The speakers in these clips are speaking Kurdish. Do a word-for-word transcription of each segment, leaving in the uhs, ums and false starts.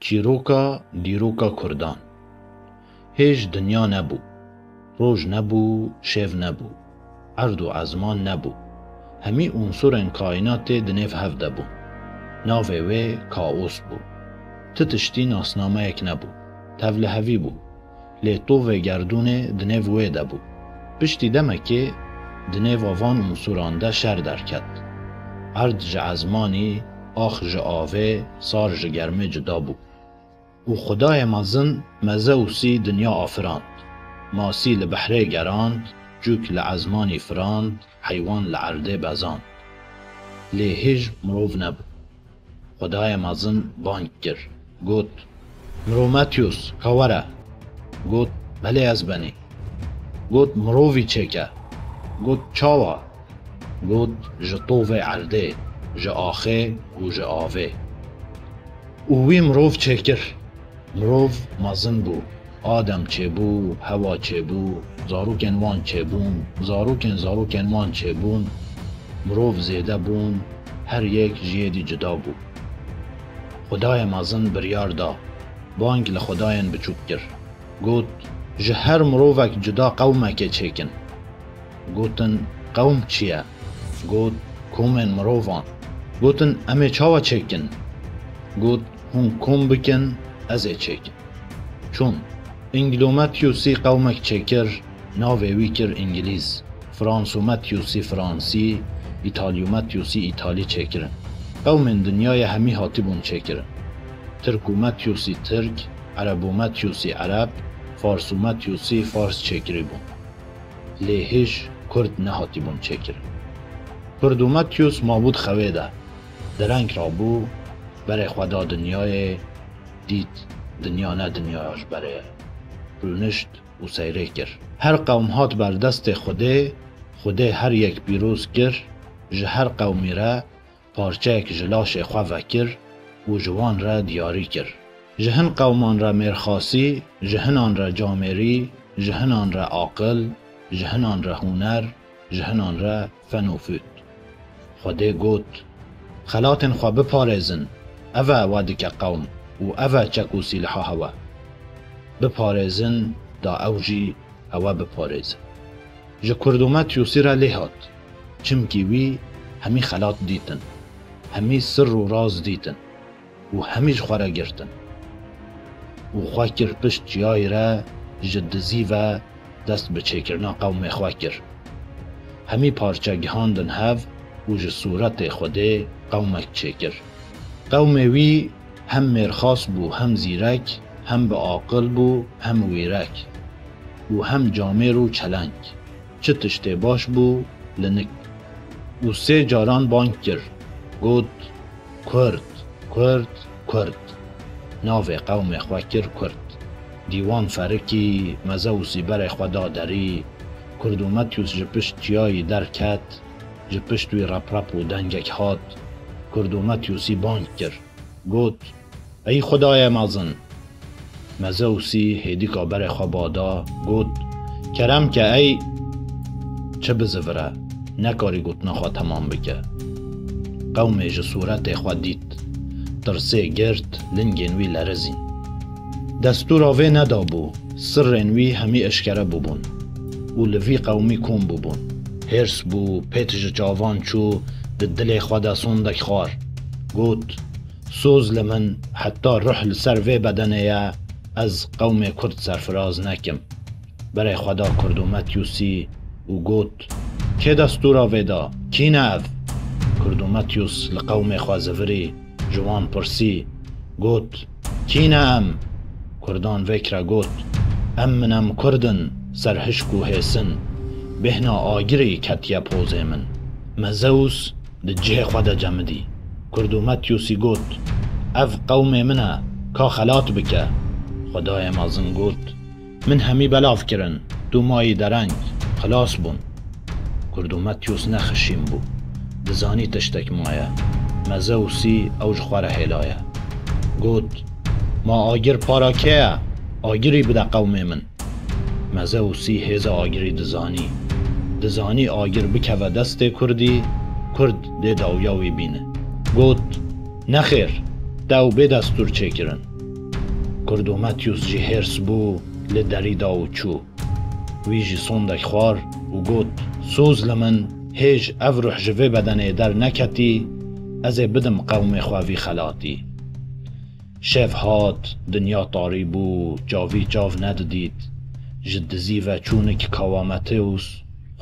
Çîroka dîroka Kurdan. Hêj dinya nebû. Roj nebû, şev nebû. Erd û ezman nebû. Hemî unsurên kaînatê di nêv hev de bûn. Navê wê kaos bû. Ti tiştî nasnameyek nebû. Tevlihevî bû. Lê tovê gerdûnê di nêv wê de bû. Piştî demekê di nêva van unsuran de şer derket. Erd ji ezmanî, ax ji avê, sar ji germê cuda bû. Û Xwedayê mezin Mezeusî dinya afirand. Masî li behrê gerand, çûk li ezmanî firand, heywan li erdê bezand. Lê hêj mirov nebû. Xwedayê mezin bang kir, got, Mirometyus, ka were. Got, Belê ez benî. Got, Mirovî çêke. Got, Çawa? Got, Ji tovê erdê, ji axê û ji avê. Û wî mirov çêkir. Mirov mezin bû. Adem çêbû, Hewa çêbû, zarokên wan çêbûn, zarokên zarokên wan çêbûn. Mirov zêde bûn, her yek ji yê dî cuda bû. Xwedayê mezin biryar da, bang li xwedayên biçûk kir. Got, Ji her mirovek cuda qewmekê çêkin. Gotin, Qewm çi ye? Got, Komên mirovan. Gotin, Em ê çawa çêkin? Got, Hûn kom bikin, ez ê çêkim. Çûn. Înglometyusî qewmek çêkir, navê wî kir Îngilîz. Fransometyusî Fransî, Îtalyometyusî Îtalî çêkirin. Qewmên dinyayê hemî hatibûn çêkirin. Tirkometyusî Tirk, Erebometyusî Ereb, Farsometyusî Fars çêkirîbûn. Lê hêj Kurd nehatibûn çêkirin. Kurdometyus mabû di xewê de. Dereng rabû, berê xwe da dinyayê, dît dinya ne dinyaya ji berê ye. Rûnişt û seyrê kir. Her qewm hat ber destê Xwedê, Xwedê her yek pîroz kir, ji her qewmî re parçeyek ji laşê xwe vekir û ji wan re diyarî kir. Ji hin qewman re mêrxasî, ji hinan re camêrî, ji hinan re aqil, ji hinan re huner, ji hinan re fen û fût. Xwedê got, Xelatên xwe biparêzin, ev e we dike qewm û ev e çek û sîliha hewe. Biparêzin, da ew jî hewe biparêzin. Ji Kurdometyusî re lê hat, çimkî wî hemî xelat dîtin, hemî sir û raz dîtin û hemî ji xwe re girtin. Û xwe kir pişt çiyayî re, ji dizî ve dest bi çêkirina qewmê xwe kir. Hemî parçe gihandin hev û ji sûretê Xwedê qewmek çêkir. Qewmê wî hem mêrxas bû, hem zîrek, hem bi aqil bû, hem wîrek û hem camêr û çeleng. Çi tiştê baş bû, li nik. Û sê caran bang kir, got, Kurd, Kurd, Kurd. Navê qewmê xwe kir Kurd. Dîwan ferikî, Mezeusî berê xwe da derî. Kurdometyus ji pişt çiyayî derket, ji pişt wî reprep û dengek hat. Kurdometyusî bang kir, got, Ey Xwedayê mezin! Mezeusî hêdîka berê xwe bada, got, Kerem ke ey çi bizivire, nekarî gotina xwe temam bike. Qewmê ji sûretê xwe dît. Tirsê girt, lingên wî lerizîn. Destûra vê nedabû, sirrên wî hemî eşkere bûbûn û li vî qewmî kom bûbûn. Hêrs bû, pêt ji çavan çû, di dilê xwe de sondek xwar. Got, Soz li min, heta ruh li ser vê bedenê ye, ez qewmê Kurd serfiraz nekim. Berê xwe da Kurdometyusî û got, Kê destûra vê da? Kî ne ev? Kurdometyus li qewmê xwe zivirî, ji wan pirsî, got, Kî ne em? Kurdan vêk re got, Em min em Kurd in, serhişk û hêsin. Bêhna agirî ketiye pozê min. Mezeus di cihê xwe de cemidî. Kurdometyusî got, Ev qewmê min e, ka xelat bike. Xwedayê mezin got, Min hemî belav kirin, tu mayî dereng, xilas bûn. Kurdometyus nexişîn bû. Dizanî tiştek maye. Mezeusî ew ji xwe re hêlaye. Got, Ma agir para kê ye? Agirî bide qewmê min. Mezeusî hêza agirî dizanî. Dizanî agir bikeve destê Kurdî, Kurd dê dawiya wî bîne. Got, Nexêr, te ew bê destûr çêkirin. Kurdometyus jî hêrs bû, li derî da û çû. Wî jî sondek xwar û got, Soz li min, hêj ev ruh ji vê bedenê derneketî, ez ê bidim qewmê xwe vî xelatî. Şev hat, dinya tarî bû, çavî çav nedidît. Ji dizî ve çûnik Kawameteus,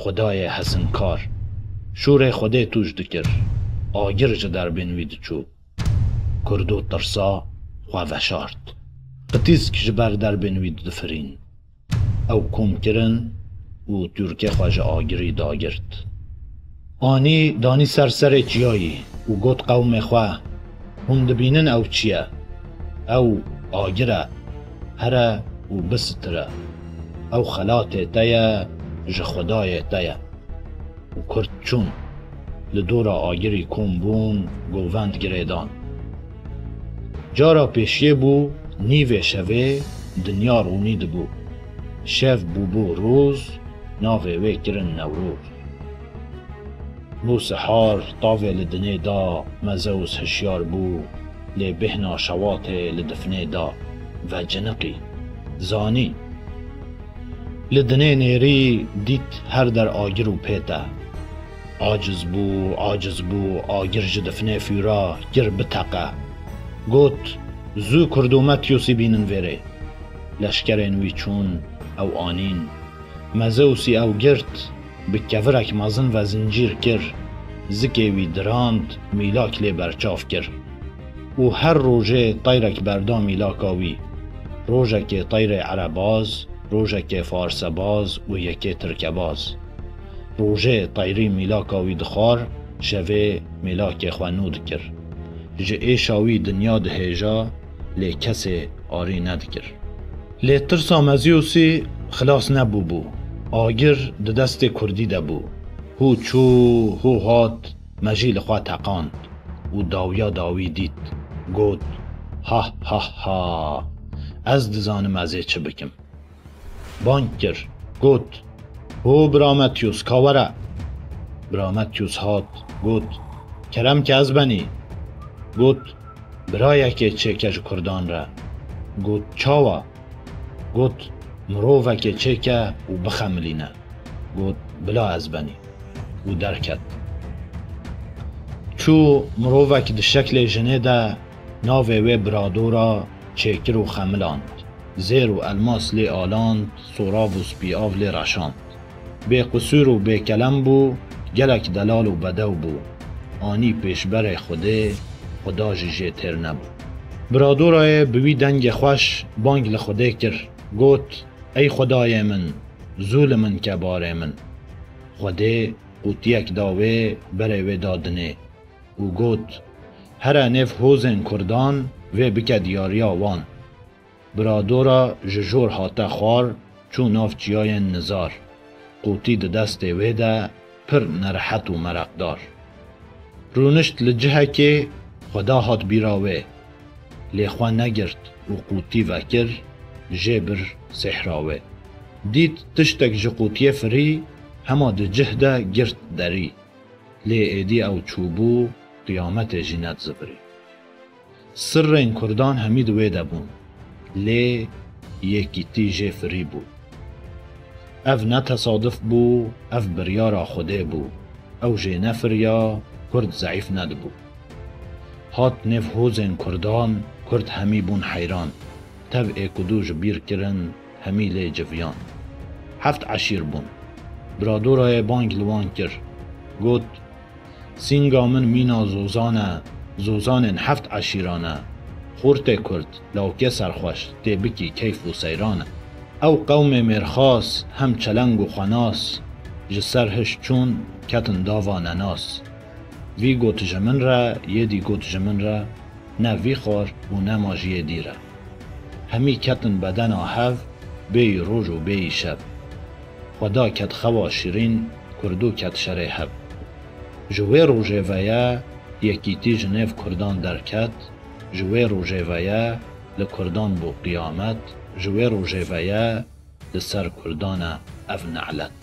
Xwedayê hesinkar. Şûrê Xwedê tûj dikir. Agir ji derbên wî diçû. Kurdo tirsa xwe veşart. Qitîsk ji ber derbên wî difirîn. Ew kom kirin û tûrkê xwe ji agirî dagirt. Anî danî ser serê çiyayî û got qewmê xwe, Hûn dibînin ew çi ye? Ew agir e. Here û bisitire. Ew xelatê te ye, ji Xwedayê te ye. Û Kurd çûn. Li dora agirî kom bûn, govend girêdan. Cara pêşiyê bû, nîvê şevê dinya rûnî dibû. Şev bûbû roz, navê wê kirin Newroz. Bû sihar, tavê li dinê da, Mezeus hişyar bû, lê bêhna şewatê li difnê da, veciniqî, zanî. Li dinê nêrî dît her der agir û pêt e. Aciz bû, aciz bû, agir ji difnê fûra, kir biteqe. Got, Zû Kurdometyusî bînin vêrê. Leşkerên wî çûn, ew anîn. Mezeusî ew girt, bi kevirek mezin ve zincîr kir, zikê wî dirand, mîlak lê berçav kir. Û her rojê teyrek berda mîlaka wî. Rojekê teyrê erebaz, rojekê farsebaz û yekê tirkebaz. Rojê teyrî mîlaka wî dixwar, şevê mîlakê xwe nû dikir. Ji êşa wî dinya dihêja, lê kesê arî nedikir. Lê tirsa Mezeusî xilas nebûbû. Agir di destê kurdî de bû. Hû çû, hû hat, mejî li xwe teqand û dawiya dawî dît. Got, Ha, ha, ha! Ez dizanim ez ê çi bikim. Bang kir, got, Ho, Brametyus, ka were! Brametyus hat, got, Kerem ke ez benî. Got, Birayekê çêke ji kurdan re. Got, Çawa? Got, Mirovekê çêke û bixemilîne. Got, Bila ez benî. Û derket. Çû, mirovek di şeklê jinê de, navê wê Biradora çêkir û xemiland. Zêr û elmas lê aland, sorav û spîav lê reşand. Bêqisûr û bêkelem bû, gelek delal û bedew bû. Anî pêşberê Xwedê, Xweda jî jê têr nebû. Biradorayê bi wî dengê xweş bang li Xwedê kir, got, Ey Xwedayê min, zû li min ke barê min. Xwedê qûtiyek da wê, berê wê da dinê û got, Here nêv hozên kurdan vê bike diyariya wan. Biradora ji jor hate xwar, çû nav çiyayên nizar. Qûtî di destê wê de pir nerehet û mereqdar. Rûnişt li cihekê Xweda hat bîra wê. Lê xwe negirt û qûtî vekir, jê bir sêhra wê. Dît tiştek ji qûtiyê firî, hema di cih de girt derî. Lê êdî ew çûbû, qiyametê jî nedizivirî. Sirrên kurdan hemî di wê de bûn. Lê yekîtî jê firî bû. Ev ne tesadif bû, ev biryara Xwedê bû. Ew jê nefiriya, kurd zeîf nedibû. Hat nêv hozên kurdan, kurd hemî bûn heyran. Tev êk û du ji bîr kirin, hemî lê civiyan. Heft eşîr bûn. Biradorayê bang li wan kir. Got, Sînga min mîna zozan e, zozanên heft eşîran e. Xortê kurd, lawkê serxweş, tê bikî keyf û seyran e. Ew qewmê mêrxas, hem çeleng û xwenas, ji ser hiş çûn, ketin dava nenas. Vî got ji min re, yê dî got ji min re, ne vî xwar û nema ji yê dî re. Hemî ketin bedena hev, bêyî roj û bêyî şev. Xweda ket xewa şirîn, kurdo ket şerê hev. Ji wê rojê ve ye yekîtî ji nêv kurdan derket, ji wê rojê ve ye li kurdan bû qiyamet, ji wê rojê ve ye li ser kurdan e ev nelet.